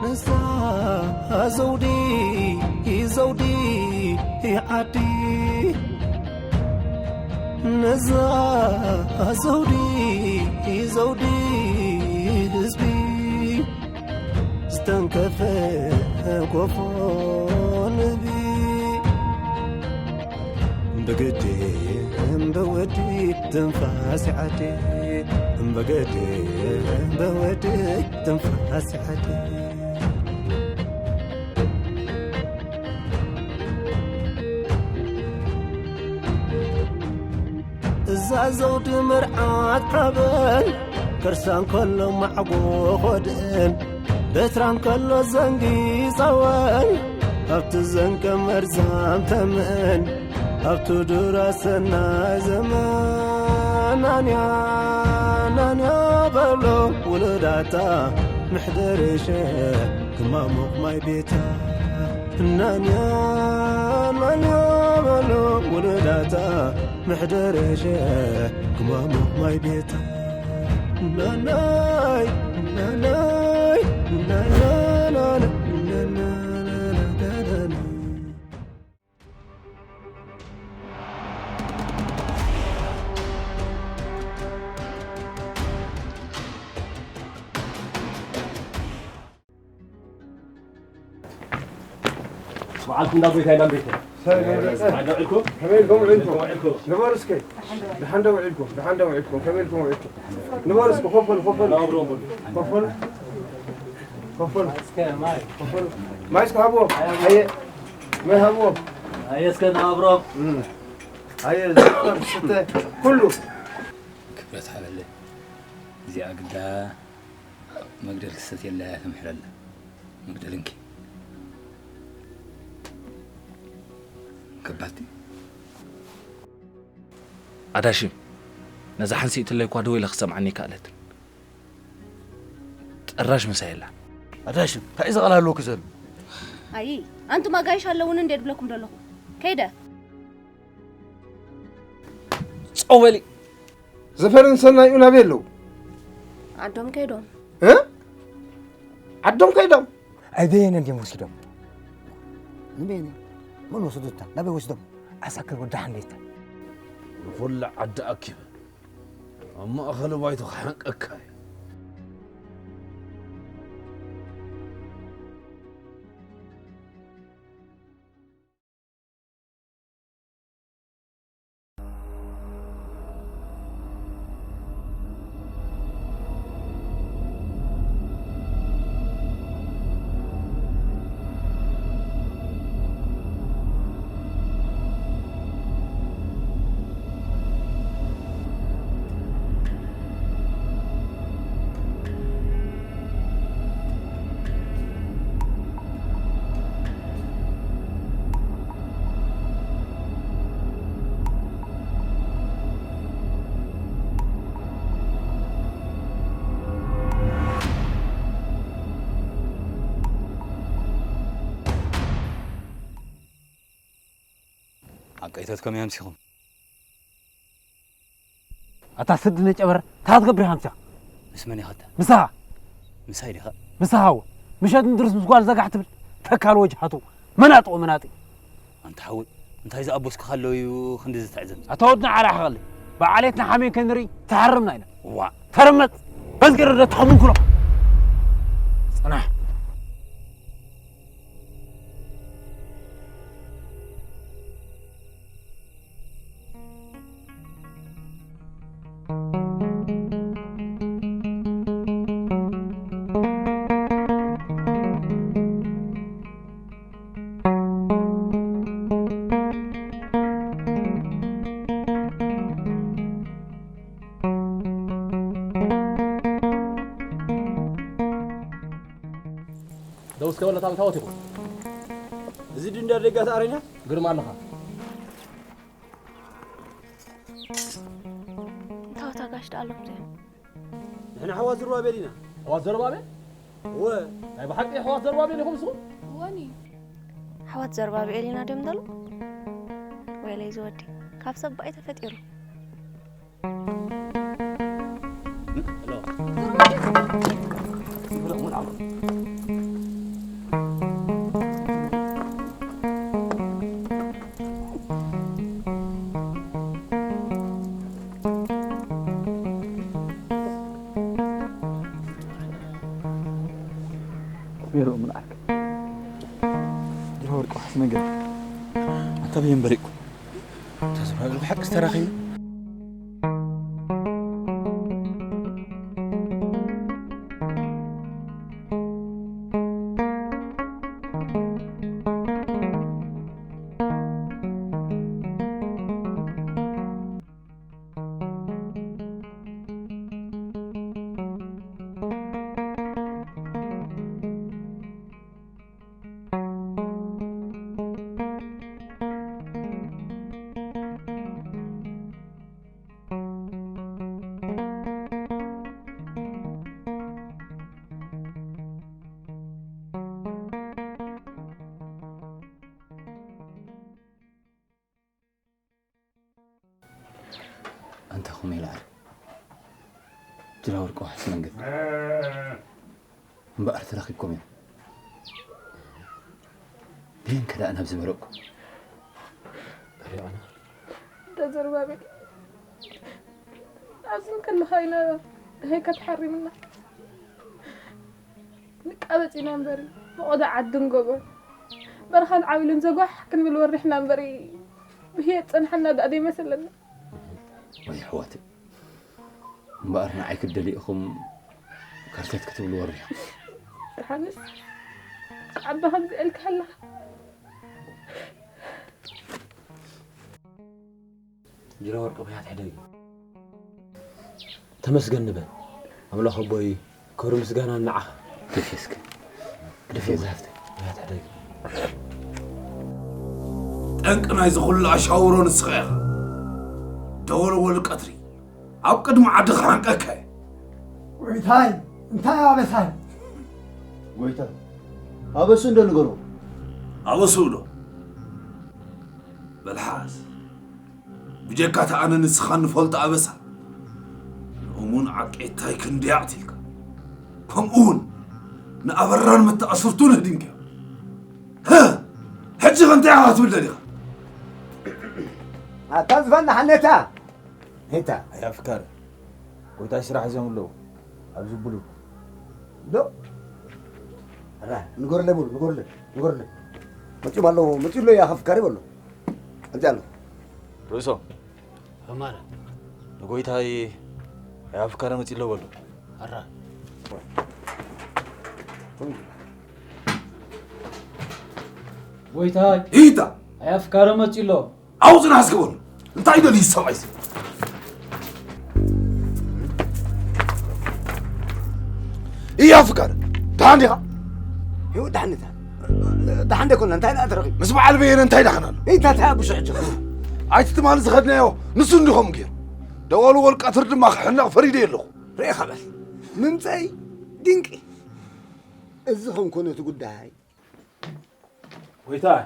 ነዛ ዘውዲ ዘውዲ ዓዲ፣ ነዛ ዘውዲ ዘውዲ ህዝቢ፣ ዝተንከፈ ጎፎ ንህቢ። ብግዲ ብወዲ ትንፋስ ዓዲ፣ ብግዲ ብወዲ ትንፋስ ዓዲ። እዛ ዘውዲ መርዓት ሓበን፣ ከርሳ እንከሎ ማዕጎ ኾድእን፣ በትራ እንከሎ ዘንጊ ጸወን፣ ኣብቲ ዘንቀ መርዛም ተመን፣ ኣብቲ ዱራ ሰናይ ዘመን። ናንያ ናንያ በሎ ውሉዳታ፣ ምሕደርሸ ክማሙቕ ማይ ቤታ። ናንያ ናንያ በሎ ውሉዳታ፣ ምሕደርሸ ክማሙቕ ማይ ቤታ። ናናይ ናናይ ናናናና ናናናና። በዓልኩም እንዳ ጎይታይ እንዳ ቤተ። ሰላም፣ ሰላም። ደህና ውዒልኩም? ከመይ ኢልኩም ውዒልኩም? ደህና ውዒልኩም? ንበሩ እስከ። ደሓን ዶ ውዒልኩም? ደሓን ዶ ውዒልኩም? ከመይ ኢልኩም ውዒልኩም? ንበሩ እስከ፣ ኮፍ በሉ፣ ኮፍ በሉ። ኮፍ በሉ። ኮፍ በሉ። እስከ ማይ። ኮፍ በሉ። ማይ እስከ ሃብዎ። ኣየ። ማይ ሃብዎ። ኣየ እስከ ንሃብሮም። እም። ኣየ፣ ዝስተ፣ ኩሉ። ክብረት ሃበለይ። እዚኣ ግዳ መግደል ክስተት የለ፣ እያ ተምሕረላ። መግደል እንኪ። ከባቲ። ኣዳሽም፣ ነዛ ሓንሲእትለይ እኳ ደው ኢለ ክሰምዓኒ ኣይከኣለትን። ጥራሽ ምሳይ የላ። ኣዳሽም፣ እንታይ እዩ ዘቐላልወኪ ዘሎ? ኣይ፣ ኣንቱም ኣጋይሽ ኣለውኒ እንዴ ድብለኩም ደለኹ። ከይደ። ጸው በሊ። ዘፈርን ሰናይኡ ናበይ ኣለዉ? ዓዶም ከይዶም። እ? ዓዶም ከይዶም? ኣይ፣ በየነ እንድዮም ወሲዶም። ንበየነ? መን ወሰዱታ? ናበይ ወሲዶም? ዓሳክር ወዲ ሓንዴታ። ንኹሉ ዓዲ ኣኪበ ኣብ ማእኸል ባይቶ ክሓንቀካ እየ። ዓቀይቶት ከመይ ኣምሲኹም? ኣታ ስዲ ነጨበረ፣ እንታይ ክትገብር ኢኻ ኣምሲኻ? ምስ መን ኢኻ ኣታ? ምሳኻ። ምሳይ ዲኻ? ምሳኻ እወ። ምሸት እንድርስ ምስ ጓል ዘጋሕ ትብል፣ ተካል ወጅሃቱ፣ መናጢ ወመናጢ። ኣንታ ሓወይ፣ እንታይ ዝኣበስኩኻ ኣለዉ እዩ ክንዲ ዝተዕዘም? ኣታ ወድና ዓራሕ ኸሊ፣ ብዓሌትና ሓሜን ከይንርኢ ተሓረምና ኢና። ዋእ። ተረመጽ፣ በዝገር ወደ ተኸሙን ኩሎ። ጽናሕ። ደው እስከ በል፣ ታውት፣ ታውት ይኹን። እዚ ድዩ እንዳ ደጋ ተኣረኛ? ግርማ ኣለኻ። ታውት ኣጋሽ ደኣ ኣሎም እዚኦም። ንሕና ኣሕዋት ዘሩባቤል ኢና። ኣሕዋት ዘሩባቤል? እወ። ናይ ብሓቂ ኣሕዋት ዘሩባቤል ኢኹም ንስኹም? እወኒ። ኣሕዋት ዘሩባቤል ኢና ድዮም ደሎ? ወይለይ ዝወዲ፣ ካብ ሰብ ባይ ተፈጢሩ። ሄሎ። ገይሩ ምልኣክ። ጅራ ወርቂ ዋሕስ ነገር ኣታ በየን በሪቁ። ተስፋ ብሓቂ ዝተራኺቡ። ኣንታ ኹም ይልዓል ጅራ ወርቂ ዋሕስ መንገድ እምበኣር ተራኺብኩም እዮም። ብየን ከዳእ ናብ ዝበረቅኩ ሪኣና ተዘርባቤል ኣብዚ ከለኻ ኢና ደሃይካ ተሓሪምና ንቃበጽ ኢና እምበሪ ብቆዳ ዓድን ጎቦን በረኻን ዓዊልን ዘጓሕ ክንብል ወሪሕና እምበሪ ብህየት ጸንሓና ደኣ ደይመሰለና። ወይ ኣሕዋት እምበኣር ንዓይ ክትደልዩ ኢኹም ከርተት ክትብሉ ወሪሕኩም። ብርሃንስ ዓባ ከምዚ ኢልካ ኣለኻ። ጅራ ወርቂ ብያት ሕደግ ተመስገን ንበል ኣምላኽ ኣቦይ ክብሪ ምስጋና ንዓኻ። ግደፍ እስኪ ግደፍ ዛፍተ ብያት ሕደግ ጠንቂ ናይዚ ኩሉ ኣሻውሮ ንስኻ ኢኻ። ደወልወል ቀትሪ ኣብ ቅድሚ ዓድኻ ሃንቀካ እየ። ጎይታይ እንታይ ኣበሳይ ጎይታ ኣበሱ እንዶ ንገሮ ኣበሱ ዶ በልሓስ ብጀካ እቲ ኣነ ንስኻ ንፈልጦ ኣበሳ ንእሙን ዓቄታይ ክንደይ ኣቕቲልካ ከምኡ እውን ንኣበራን መተኣስርቱን ህዲምካ ሕጂ ከ እንታይ ኢኻ ክትብል ደሊኻ ኣታ ዝፈና ሓኔታ ሄታ ኣፍካሪ ጎይታይ ስራሕ እዚኦም ኣለዉ ኣብዚ ብሉ ዶ ራ ንገርለ ብሉ ንገርለ ንገርለ መፂኦም ኣለዉ መፂኡ ኣሎ ኣፍካሪ በሎ ኣብዚ ኣሎ ርእሶ ኣማረ ንጎይታይ ኣፍካሪ መፂኡ ኣሎ በሎ ኣራ ጎይታይ ኢታ ኣፍካሪ መፂኡ ኣሎ ኣውፅና እስኪ በሉ እንታይ ደልዩ ሰብኣይ እዚ እያ ፍቃድ ደሓን ዲኻ ህይወት ዳሕንታ ዳሕን ደኮና እንታይ ደኣ ትረኺብ ምስ በዓል በየነ እንታይ ዳኽና ኣሎ እንታይ ብሽሕ ጅ ኣይቲ ትማሊ ዝኸድናዮ ንሱ እንዲኾም ገይሩ ደወሉ ወልቀትር ድማ ክሕነቕ ፈሪደ ኣለኹ ርኤኻ በል ምምፀይ ድንቂ እዚ ከምኮነ እቲ ጉዳይ ጎይታይ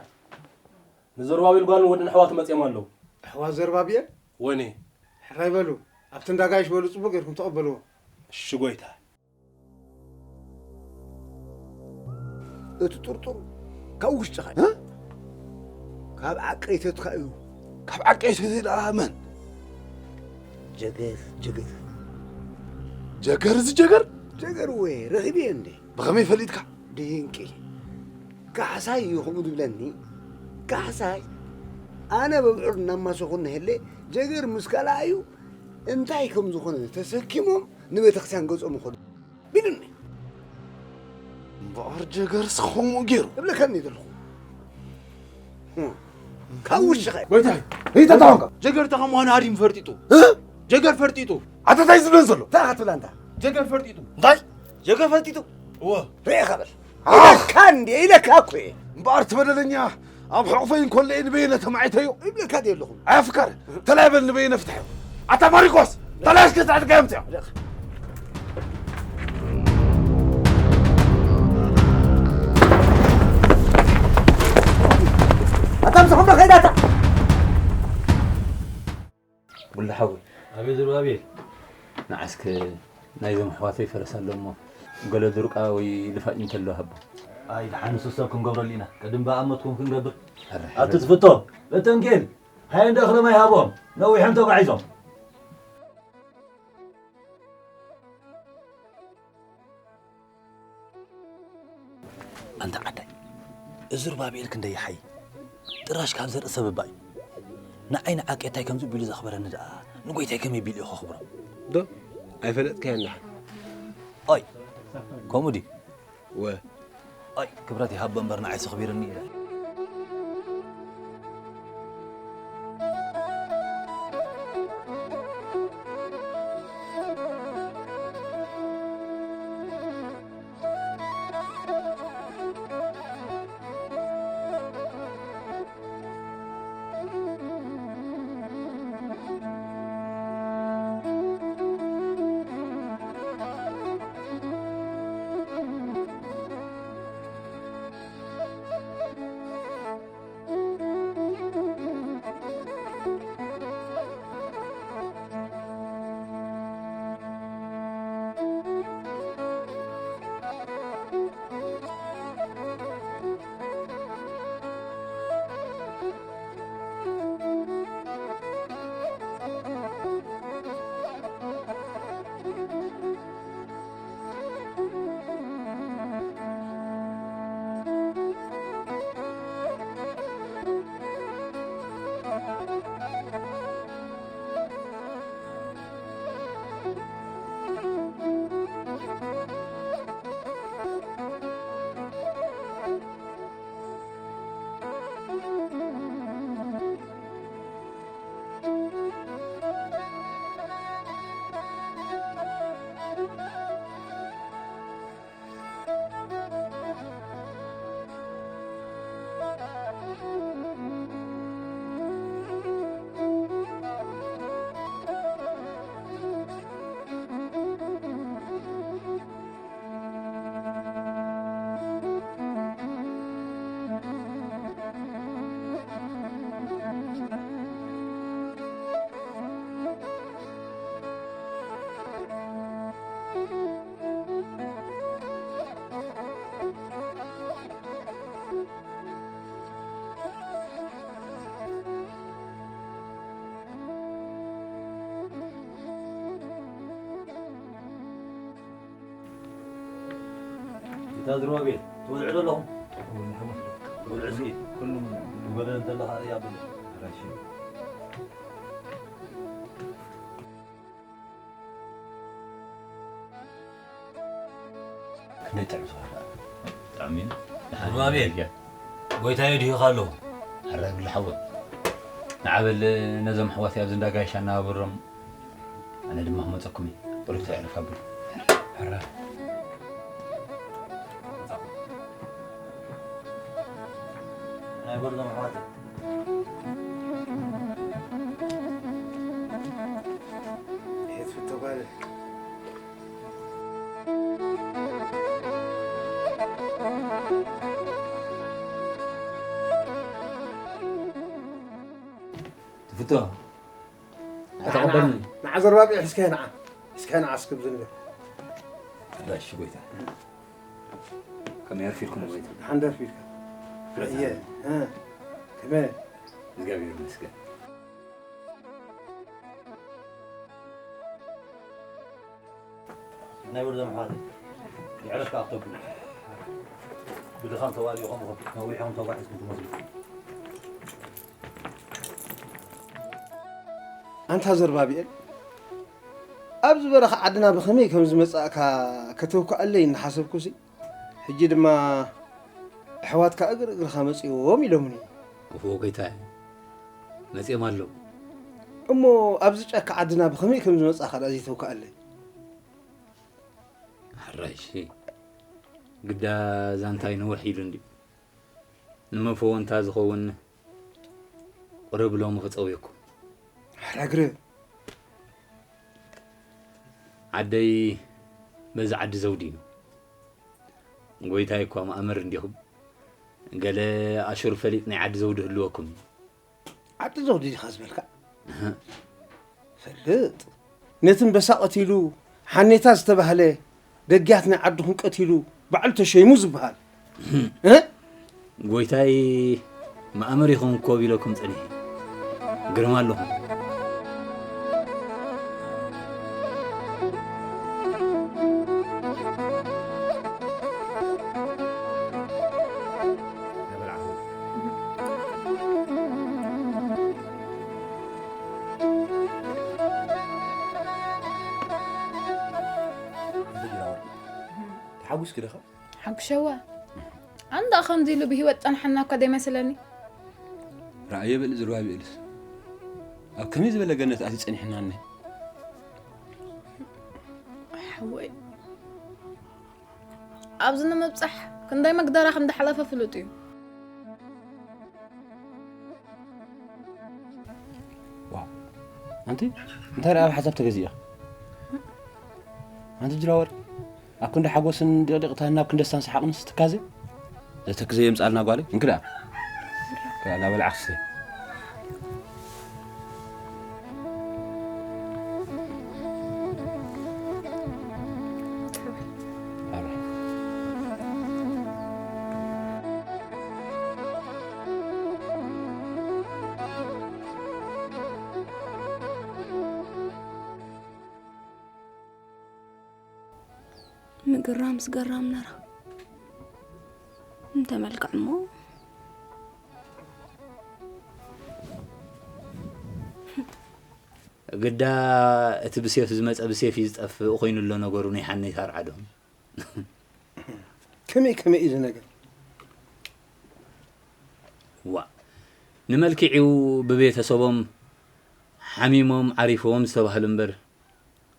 ንዘሩባቤል ጓልን ወድን ኣሕዋቱ መጺኦም ኣለዉ። ኣሕዋት ዘሩባቤል? ወኔ። ሕራይ በሉ፣ ኣብቲ እንዳ ጋይሽ በሉ ጽቡቕ ጌርኩም ተቐበልዎ። እሺ ጎይታይ። እቲ ጥርጡር ካብ ውሽጥኻ እዩ። ካብ ዓቀይተትካ እዩ። ካብ ዓቀይተተይ ደኣ መን? ጀገር ጀገር። ጀገር እዚ ጀገር? ጀገር ወየ ረኺበዮ እንዴ። ብኸመይ ፈሊጥካ? ድንቂ ካሕሳይ እዩ ከምኡ ዝብለኒ ካሕሳይ ኣነ በብዑር እናማሰኹ እንሄለ ጀገር ምስ ካልኣዩ እንታይ ከም ዝኾነ ተሰኪሞም ንቤተክርስትያን ገጾም ይኸዱ ቢሉኒ እምበኣር ጀገርስ ከምኡ ገይሩ እብለካኒ ዘለኹ ካብ ውሽኻ ጎይታይ ይተታወንካ ጀገር ተኸምዃነ ኣዲም ፈርጢጡ ጀገር ፈርጢጡ ኣተታይ ዝብለን ዘሎ እንታይ ክትብላ እንታ ጀገር ፈርጢጡ እንታይ ጀገር ፈርጢጡ እወ ርኤኻ በል ኢለካ እንዲ ኢለካ እኮ እየ እምበኣር ትበደለኛ ኣብ ሕቑፈይ እንኮለየ ንበየነ ተማዒተዮ ይብለካ ደ ኣለኹ ኣፍካር ተላይ በል ንበየነ ፍትሐዮ ኣታ ማሪቆስ ተላይ እስከ ዛዕድካ የምፅያ ኣታ ምሳኹም ዶ ከይዳታ ሙሉ ሓወይ ኣቤት ዘሩባቤል ንዓስከ ናይዞም ኣሕዋተይ ፈረስ ኣሎ እሞ ገለ ድርቃ ወይ ልፋጭ እንተሎ ሃቦ ኣይ ደሓን ንሱ ሰብ ክንገብረሉ ኢና ቅድም ብኣመትኩም ክንገብር ኣቲ ትፍቶ እተንኪል ሃይ እንደ እኽሊ ማይ ሃቦም ነዊሖም ተጓዒዞም ኣንታ ዓዳይ፣ እዚ ሩባብኤል ክንደይ ይሓይ። ጥራሽ ካብ ዘርኢ ሰብ እባ እዩ። ንዓይ ንዓቀይ እንታይ ከምዚ ቢሉ ዘኽበረኒ ደኣ፣ ንጎይታይ ከመይ ቢሉ እዩ ከኽብሮ? ዶ ኣይፈለጥካዮን ደሓን? ኦይ፣ ከምኡ ድዩ? ወ ኣይ፣ ክብረት ይሃቦ እምበር ንዓይስ ኣኽቢርኒ ኢለ። እታ ዝርባቤል ትበልዑ ዘለኹም? ብልዑ እስኪ። ኩሉም ዝበለ እንተለኻ ርያ ብሉ። ክንደይ ጥዑም ዝኾነ። ጥዑም እዩ። ዝርባቤል፣ ጎይታዮ ድሂኻ ኣለኹ። ኣረ ብሉ ሓወይ። ንዓበል ነዞም ኣሕዋተይ ኣብዚ እንዳ ጋሻ እናበሮም ኣነ ድማ ክመፀኩም እየ። ቁሩብ ተዕርፍ ኣብሉ። ሕረ። ናይ በሎም ኣሕዋተይ። ይሄ ትፍቶ ጓል። ትፍቶ። ንዓ፣ ንዓ፣ ተቐበልኒ። ንዓ ዘርባብዕ፣ እስከ ንዓ። እስከ ንዓ፣ እስከ ብዝንበ። እሺ፣ ጎይታ። ከመይ ኣርፊድኩም፣ ጎይታ? ደሓን ደርፊድካ። ፍረታ። እየ፣ እ፣ ከመይ? እግዚኣብሔር ይመስገን። ናይ ወርዘ መሓሪ። የዕረፍካ ኣኽተብሉ። ብድኻም ተዋሊኡ ኸምኹም፣ ነዊሕኹም ተጓሒዝኩም ትመስሉ። ኣንታ ዘርባብኤል፣ ኣብዚ በረኻ ዓድና ብኸመይ ከም ዝመጻእካ ከተውክኣለይ እናሓሰብኩሲ፣ ሕጂ ድማ ኣሕዋትካ እግሪ እግርኻ መጺኦም ኢሎምኒ። ክፉእ ጎይታየ፣ መጺኦም ኣለዉ። እሞ ኣብዚ ጫካ ዓድና ብኸመይ ከም ዝመጻእካ ደኣ ዘይተውክኣለይ? ሕራይ እሺ፣ ግዳ ዛንታይ ነውሕ ኢሉ እንድዩ። ንመፈወንታ ዝኸውን ቁሩብ ሎሚ ክጸውየኩም። ሕራግረ። ዓደይ በዚ ዓዲ ዘውዲ እዩ። ጎይታይ እኳ መኣምር እንዲኹም። ገለ ኣሹር ፈሊጥ ናይ ዓዲ ዘውዲ ህልወኩም እዩ። ዓዲ ዘውዲ ዲኻ ዝበልካ? እህ። ፈልጥ። ነቲ እምበሳ ቀቲሉ፣ ሓኔታ ዝተባህለ፣ ደግያት ናይ ዓድኹም ቀቲሉ፣ ባዕሉ ተሸይሙ ዝበሃል። እህ። እ? ጎይታይ መኣምር ይኸውን ኮብ ኢለኩም ጸኒሐ። ግርም ኣለኹም። ሓጉስ ክደኻ ሓጉሸዋ ኣንዳ ከምዚ ኢሉ ብህይወት ጸንሐና እኳ ዘይመስለኒ። ራእየ በል ዝርባብ ይእልስ ኣብ ከመይ ዝበለ ገነት ኣቲ ጸኒሕናኒ። ሓወይ ኣብዚ ንምብጻሕ ክንደይ መግደራ ከም ዝሓለፈ ፍሉጥ እዩ። ዋው ኣንቲ እንታይ ደኣ ኣብ ሓሳብ ተገዚእኻ ኣንቲ ጅራወር ኣብ ክንዲ ሓጎስን ድቕድቕታን ናብ ክንደስታን ሰሓቕንስ ትካዘ ዘተክዘ የምጻልና ጓለይ እንክዳ ክዳ እናበልዓ ክስተ ምግራም ስገራም ነራ እንተ መልክዕ እሞ ግዳ እቲ ብሴፍ ዝመፀ ብሴፍ እዩ ዝጠፍእ ኮይኑ ኣሎ ነገሩ ናይ ሓነይታ ኣርዓዶም ከመይ ከመይ እዩ ዝነገር ዋ ንመልክዒው ብቤተሰቦም ሓሚሞም ዓሪፎም ዝተባህሉ እምበር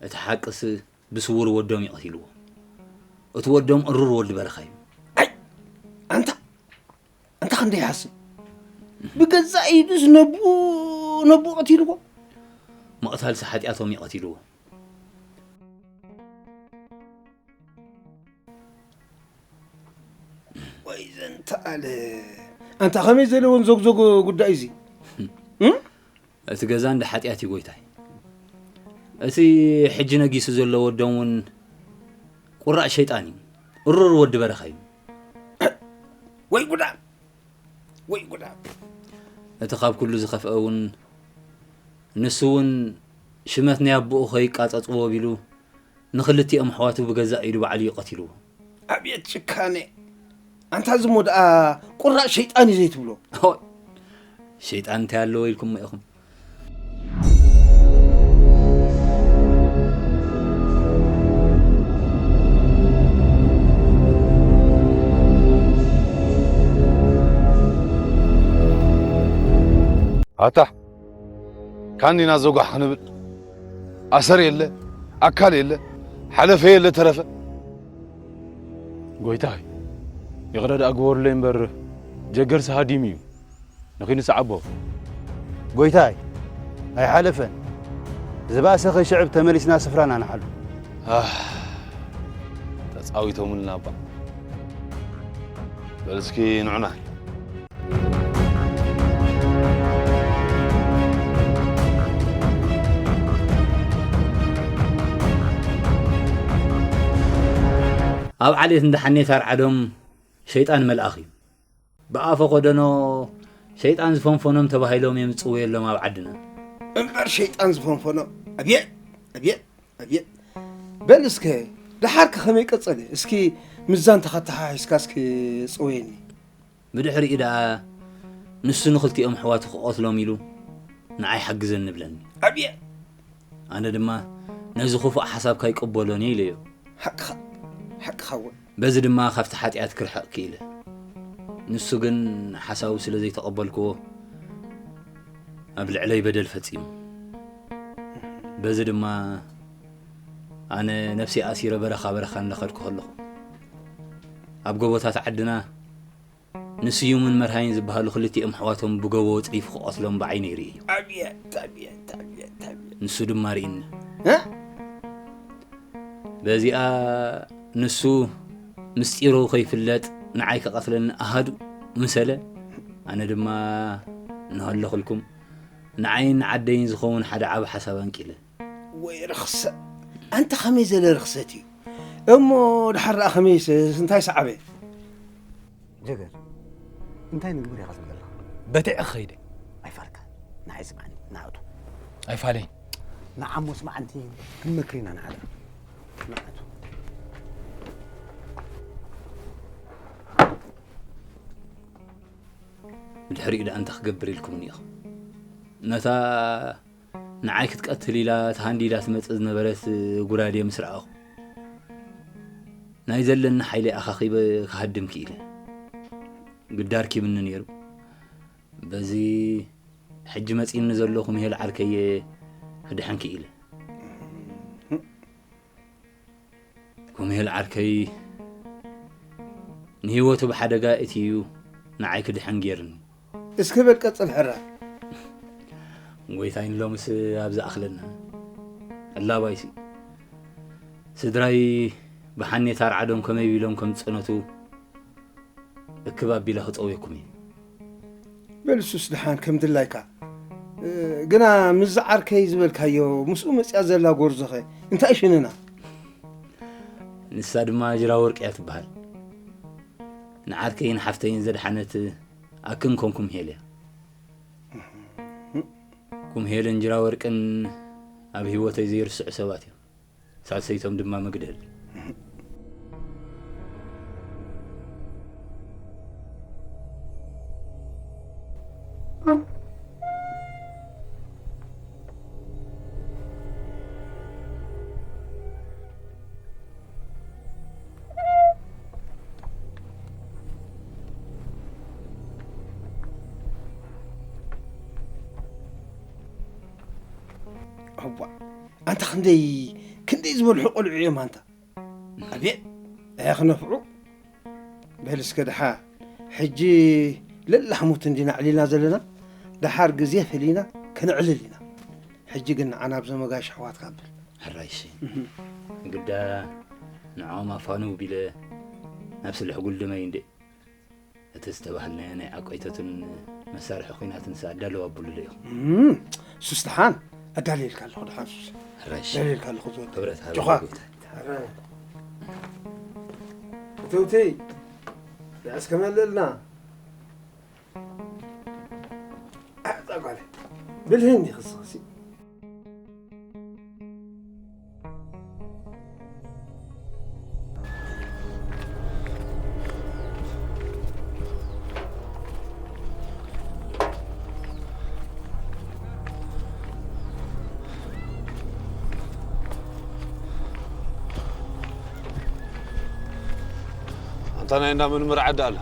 እቲ ሓቅስ ብስውር ወዶም እዩ ቀቲልዎ። እቲ ወዶም እሩር ወዲ በረኻ እዩ። ኣይ ኣንታ ኣንታ ክንደይ ይሓስብ ብገዛእ ኢዱስ ነብኡ ነብኡ ቀቲልዎ። ምቕታልሲ ሓጢኣቶም እዩ ቀቲልዎ። ወይ ዘንተኣለ ኣንታ ከመይ ዘለዎን ዘጉዘጎ ጉዳይ እዚ እቲ ገዛ እንደ ሓጢኣት እዩ ጎይታይ። እቲ ሕጂ ነጊሱ ዘሎ ወዶም እውን ቁራእ ሸይጣን እዩ። እሩር ወዲ በረኻ እዩ። ወይ ጉዳ ወይ ጉዳ። እቲ ካብ ኩሉ ዝኸፍአ እውን ንሱ እውን ሽመት ናይ ኣቦኡ ከይቃጸጽዎ ቢሉ ንኽልቲኦም ኣሕዋቱ ብገዛእ ኢዱ ባዕሉ እዩ ቀቲልዎ። ኣብየት ጭካነ! ኣንታ ዝሞ ደኣ ቁራእ ሸይጣን እዩ ዘይትብሎ። ሆይ! ሸይጣን እንታይ ኣለዎ ኢልኩሞ ኢኹም? ኣታ ካኒና ዘጓሕ ክንብል ኣሰር የለ ኣካል የለ ሓለፈ የለ ተረፈ። ጎይታይ፣ ይቕረ ደኣ ግበሩለይ እምበር ጀገርሲ ሃዲሙ እዩ። ንኺድ ንስዓቦ። ጎይታይ፣ ኣይሓለፈን። ዝበኣሰ ከይስዕብ ተመሊስና ስፍራና ንሓሉ። ኣህ፣ ተጻዊቶምልና እባ። በል እስኪ ንዑ ንሓል። ኣብ ዓሌት እንዳ ሓኔት ኣርዓዶም ሸይጣን መልኣኽ እዩ። ብኣፈ ኮደኖ ሸይጣን ዝፈንፈኖም ተባሂሎም እዮም ዝጽውየሎም ኣብ ዓድና። እምበር ሸይጣን ዝፈንፈኖ ኣብየ ኣብየ ኣብየ በል እስከ ደሓር ከ ከመይ ቀጸለ እስኪ ምዛን ተኻተሓሒዝካ እስኪ ጽወየኒ። ብድሕሪኡ ደኣ ንሱ ንኽልቲኦም ኣሕዋቱ ክቐትሎም ኢሉ ንዓይ ሓግዘኒ ይብለኒ። ኣብየ ኣነ ድማ ነዚ ኽፉእ ሓሳብካ ኣይቅበሎን እየ ኢለዮ። ሓቅኻ ሓቅኻ እውን። በዚ ድማ ካብቲ ሓጢኣት ክርሕቕ ክኢለ። ንሱ ግን ሓሳቡ ስለ ዘይተቐበልክዎ ኣብ ልዕለይ በደል ፈጺሙ። በዚ ድማ ኣነ ነፍሰይ ኣሲረ በረኻ በረኻ እናኸድኩ ከለኹ ኣብ ጎቦታት ዓድና ንስዩምን መርሃይን ዝበሃሉ ክልቲኦም ኣሕዋቶም ብጎቦ ወጽሪፉ ክቐትሎም ብዓይነይ ርእየዮ። ኣብየት ኣብየት ኣብየት ኣብየት። ንሱ ድማ ርእኒ። እ? በዚኣ ንሱ ምስጢሩ ከይፍለጥ ንዓይ ክቐትለኒ ኣሃዱ ምሰለ፣ ኣነ ድማ እንሆ ኣለኹልኩም ንዓይን ንዓደይን ዝኸውን ሓደ ዓቢ ሓሳብ ኣንቂለ። ወይ ርኽሰ ኣንተ ኸመይ ዘለ ርኽሰት እዩ እሞ ድሓር ደኣ ኸመይ እንታይ ሰዓበ ጀገር እንታይ ንግብር ኢኻ ትብል ዘለኻ በትዕ ኸይደ ኣይፋልካ ንዓይ ስምዓኒ ንኣቱ ኣይፋለይ ንዓሞ ስምዓንቲ ክንመክር ኢና ንዓለ ንኣቱ ብድሕሪኡ ደኣ እንታይ ክገብር ኢልኩምኒ ኢኹም ነታ ንዓይ ክትቀትል ኢላ ተሃንዲዳ ትመጽእ ዝነበረት ጉራዴ ምስ ረኣኹ፣ ናይ ዘለኒ ሓይሊ ኣኻኺበ ክሃድም ክኢለ። ግዳ ኣርኪብኒ ነይሩ። በዚ ሕጂ መጺእኒ ዘሎ ኩምሄል ዓርከየ ክድሕን ክኢለ። ኩምሄል ዓርከይ ንህይወቱ ብሓደጋ እትዩ ንዓይ ክድሕን ገይርኒ። እስኪ በል ቀጽል ሕራይ። ጎይታይ ንሎምስ ኣብ ዝኣኽለና። እላባይሲ ስድራይ ብሓኔት ኣርዓዶም ከመይ ቢሎም ከም ዝጸነቱ እክብ ኣቢለ ክጸውየኩም እየ። በል እሱስ ደሓን ከም ድላይካ። እ፣ ግና ምስዚ ዓርከይ ዝበልካዮ ምስኡ መጽያ ዘላ ጎርዞኸ እንታይ ሽንና? ንሳ ድማ ጅራ ወርቂ እያ ትበሃል። ንዓርከይን ሓፍተይን ዘድሓነት ኣክን ኮንኩም ሄል እያ። ኩምሄልን ጅራ ወርቅን ኣብ ህይወተይ ዘይርስዑ ሰባት እዮም። ሳልሰይቶም ድማ መግደል። ኣዋ፣ ኣንታ ክንደይ፣ ክንደይ ዝበልሑ ቆልዑ እዮም ኣንታ። ኣቤት፣ ኣያ ክነፍዑ። በል እስከ ደሓር፣ ሕጂ ለላሕሙት እንዲና ኣዕሊልና ዘለና፣ ደሓር ግዜ ፈሊና ከነዕልል ኢና። ሕጂ ግን ንዓና ኣብዞም ኣጋይሽ ኣሕዋትካ ኣብል። ሕራይሺ። እህ። ግዳ ንዕኦም ኣፋንው ቢለ ናብ ስልሒ ጉልድመይ እንዴ። እቲ ዝተባህልናዮ ናይ ዓቆይቶትን መሳርሒ ኲናትን ሰ ኣዳለዉ ኣብሉለ ኢኹም። እም፣ ሱስ ደሓን ኣዳልየልካ ኣለኹ፣ ደሓን ሱስ። ሕራይሺ። ኣዳልየልካ ኣለኹ ዝወድ። ክብረት ሃበ ጆኻ። ጎይታይ። ሕራይ። እትውቲ፣ ንዕስ ከመልእልና። ኣታ ጓለይ፣ ብልህን ዲኺ ስኽሲ? ኣንታ ናይ እንዳ ምርምር ዓዲ ኣላ።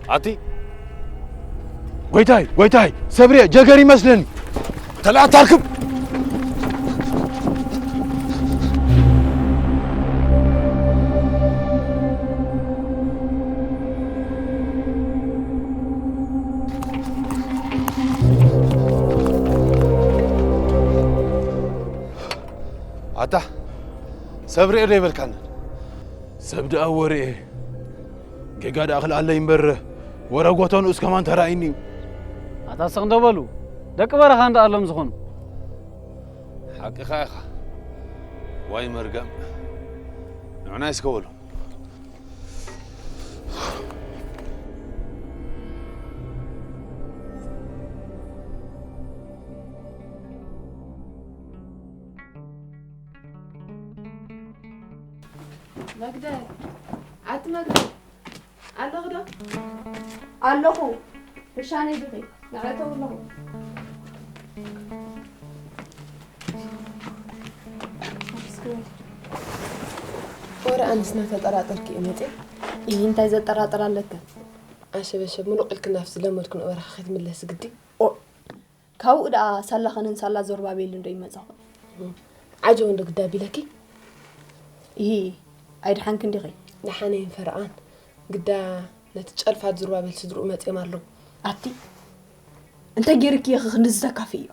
ኣቲ ጎይታይ፣ ጎይታይ፣ ሰብሬ ጀገር ይመስልን። ተለኣት ኣርክብ። ኣታ ሰብሬ ዶ ይበልካና? ሰብ ደኣ ወሬ ጌጋ ደኣ ክልኣለይ እምበር፣ ወረ ጎተንኡስ ከማን ተራእይኒ እዩ። ኣታ ስቕ እንዶ በሉ፣ ደቂ በረኻ እንዳ ኣሎም ዝኾኑ። ሓቅኻ ኢኻ። ዋይ መርገም። ንዑና ይስከ በሉ። መግደል፣ ኣቲ መግደል፣ ኣለኺ ዶ? ኣለኹ። ርሻነይ ዲኺ? ንዕረተው ኣለኹ። ወረ ኣንስ እናተጠራጠርኪ እዩ መፅእ? ይህ እንታይ ዘጠራጥር ኣለካ? ኣሸበሸብ ምሉቕ ኢልክና ኣብቲ ዝለመድክንኦ በረኻ ከይትምለስ ግዲ። ኦ፣ ካብኡ ደኣ ሳላ ኸነን ሳላ ዞርባቤልን ዶ ይመጻኹ? ዓጀው እንዶ ግዳ ቢለኪ? ይሂ፣ ኣይደሓንክን ዲኺ? ደሓነይን ፈረቓን። ግዳ ነቲ ጨልፋት ዞርባቤል ስድርኡ መጺኦም ኣለዉ። ኣቲ፣ እንታይ ገይርኪ ኢኺ ክንድዚ ተካፍእዮ?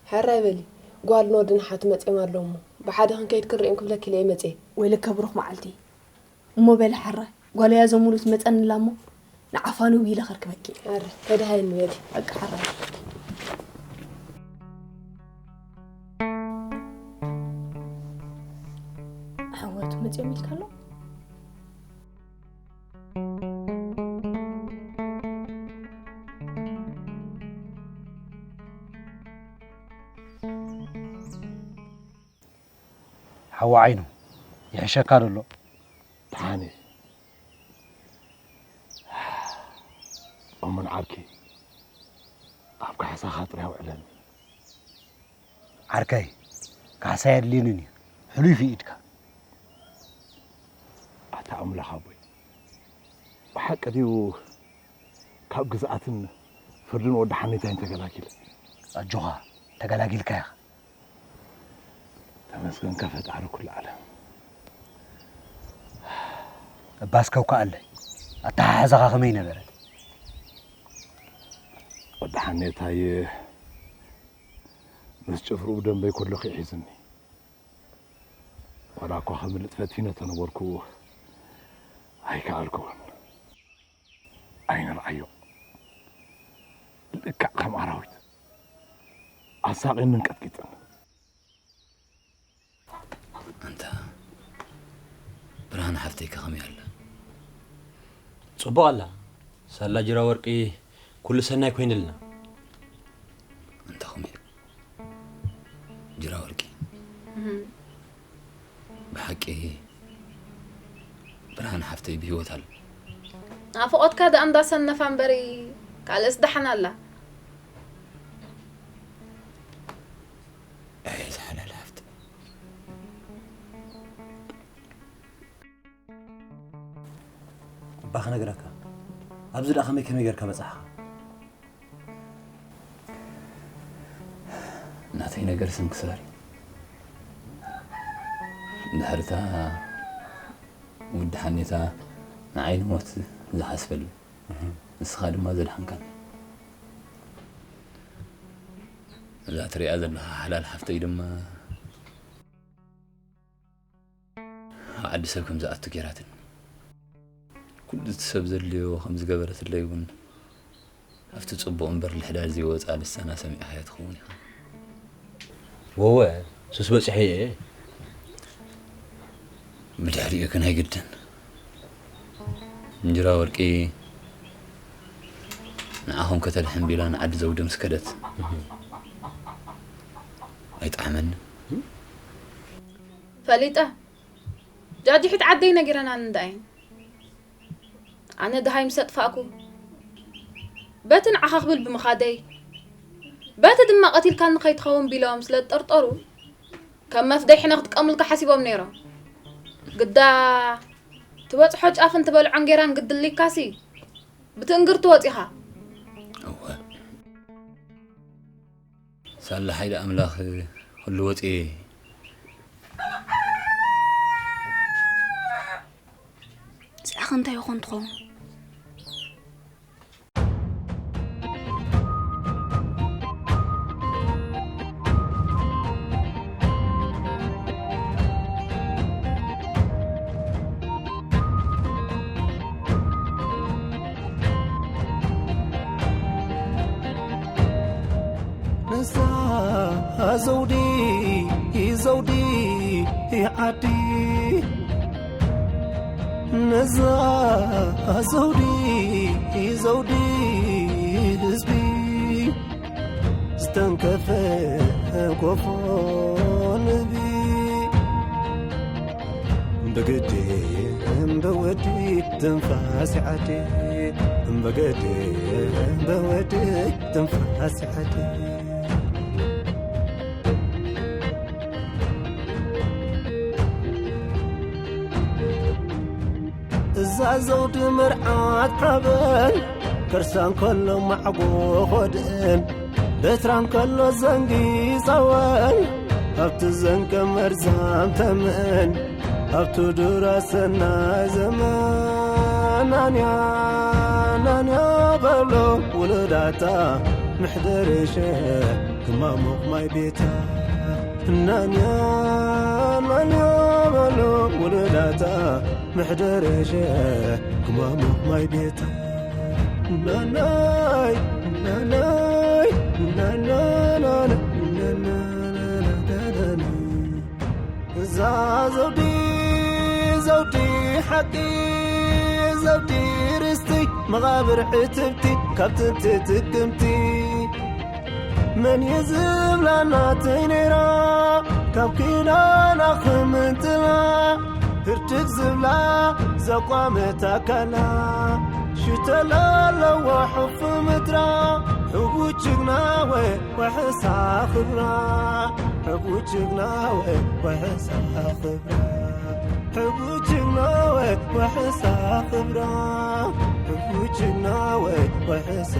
ሕራይ በሊ፣ ጓልን ወድን ሓቱ መጺኦም ኣለዉ እሞ፣ ብሓደ ክንከይድ ክንርእዮም ክብለኪ ኢለ እየ መጺኤ። ወይለከ ብሩኽ መዓልቲ። እሞ በሊ ሓራይ፣ ጓለይ እያ ዘሙሉት መጸንላ እሞ፣ ንዓፋኑ ኢለ ከርክበኪ። ኣረ፣ ተደሃየኒ በሊ። በቃ ሓራይ። ኣሕዋቱ መጺኦም ኢልካ ኣሎ? ሓዋ ዓይኑ፣ ይሕሸካ ደሎ? ደሓን እዩ። እሙን ዓርኪ፣ ኣብ ካሕሳኻ ጥራይ ኣውዕለኒ። ዓርከይ፣ ካሕሳ የድልየንን እዩ። ሕሉፍ እዩ ኢድካ። ኣምላኽ ኣቦይ፣ ብሓቂ ድዩ ካብ ግዝኣትን ፍርድን ወዲ ሓኔታይን ተገላጊለ? ኣጆኻ፣ ተገላጊልካ ኢኻ። ተመስገንካ ፈጣሪ ኩሉ ዓለም። እባ እስከ ውካኣለይ፣ ኣተሓሕዛኻ ከመይ ነበረ? ወዲ ሓኔታይ ምስ ጭፍርኡ ብደንበይ ከሎ ሒዙኒ። ዋላ እኳ ከምልጥ ፈቲነ ተነበርኩ፣ ኣይከኣልኩን። ኣይንርኣዮ። ልክዕ ከም ኣራዊት ኣሳቒንን ቀጥቂጥን። ኣንታ ብርሃን ሓፍተይ ከ ከመይ ኣላ? ጽቡቕ ኣላ። ሳላ ጅራ ወርቂ ኩሉ ሰናይ ኮይንልና። ኣንታ ከመይ ጅራ ወርቂ? እህ። ብሓቂ ብርሃን ሓፍተይ ብህይወት ኣላ። ናፍቖትካ ደኣ እንዳሰነፋ እምበሪ ካልእስ ደሓን ኣላ። ኣይ፣ ዝሓላል ሃፍቲ። እባ ክነግረካ። ኣብዚ ደኣ ከመይ ከመይ ጌርካ በጻሕኻ? ናተይ ነገር ስንክሳር እዩ። ድሕርታ ውዲ ሓኔታ ንዓይ ንሞት ዝሓስበሉ። እህ። ንስኻ ድማ ዘድሓንካኒ። እዛ ትሪኣ ዘለኻ ሓላል ሓፍተይ ድማ ኣብ ዓዲ ሰብ ከም ዝኣቱ ጌራትኒ። ኩሉ እቲ ሰብ ዘድልዮ ከም ዝገበረትለይ እውን ኣብቲ ጽቡቕ እምበር ልሕዳድ ዘይወጻ ልሳና ሰሚዕኻያ ትኸውን ኢኻ። ወወ፣ ሱስ በጺሐ እየ። ብድሕሪኡ ግን ኣይግድን። እንጀራ ወርቂ ንዓኹም ከተድሕን ቢላ ንዓዲ ዘውዲ ምስ ከደት እህ። ኣይጠዓመንን። ፈሊጠ። ጃጅሒት ዓደይ ነጊረናኒ እንዳ እየን። ኣነ ደሃይ ምስ ኣጥፋእኩ፣ በቲ ንዓኻ ክብል ብምኻደይ፣ በቲ ድማ ቀቲልካኒ ከይትኸውን ቢሎም ስለ ዝጠርጠሩ፣ ከም መፍደይ ሕነ ክጥቀሙልካ ሓሲቦም ነይሮም። ግዳ ትበጽሖ ጫፍን ትበልዖ እንጌራን ግድሊካሲ፣ ብትእንግርቲ ወጺኻ። እወ። ሳላ ሓይሊ ኣምላኽ ኩሉ ወጽኤ። እዚኣኸ እንታይ ይኾን ትኸውን? ነዛ ዘውዲ፣ ዘውዲ ዓዲ፣ ነዛ ዘውዲ፣ ዘውዲ ህዝቢ፣ ዝተንከፈ ኮፎ ንቢ። ብግዲ እምበወዲ ትንፋስ ዓዲ፣ ብግዲ እምበወዲ ትንፋስ ዓዲ። እዛ ዘውዲ መርዓት ሓበን፣ ከርሳ እንከሎ ማዕጎ ኾድእን፣ በትራ እንከሎ ዘንጊ ጸወን፣ ኣብቲ ዘንገ መርዛም ተመን፣ ኣብቲ ዱር ኣሰናይ ዘመን። ናንያ፣ ናንያ በሎ ውሉዳታ፣ ምሕደር ሸ ክማሙቕ ማይ ቤታ። ናንያ፣ ናንያ በሎ ውሉዳታ፣ ምሕደር ሸ ክማሙቕ ማይ ቤታ። ናናይ፣ ናናይ፣ ናናና፣ ናናና። እዛ ዘውዲ፣ ዘውዲ ሓቂ፣ ዘውዲ ርስቲ፣ መቓብር ዕትብቲ፣ ካብ ጥንቲ ትክምቲ። መን እዩ ዝብላ ናተይ ነይራ፣ ካብ ኪዳና ክምንጥላ፣ ህርድግ ዝብላ ዘቋመት ኣካላ፣ ሽተላ ኣለዋ ሕፉ ምድራ፣ ሕቡ ጅግና ወይ ዋሕሳ ክብራ፣ ሕቡ ጅግና ወይ ዋሕሳ ክብራ። ሕቡችና ወይ ወሕሳ ክብራ፣ ሕቡችና ወይ ወሕሳ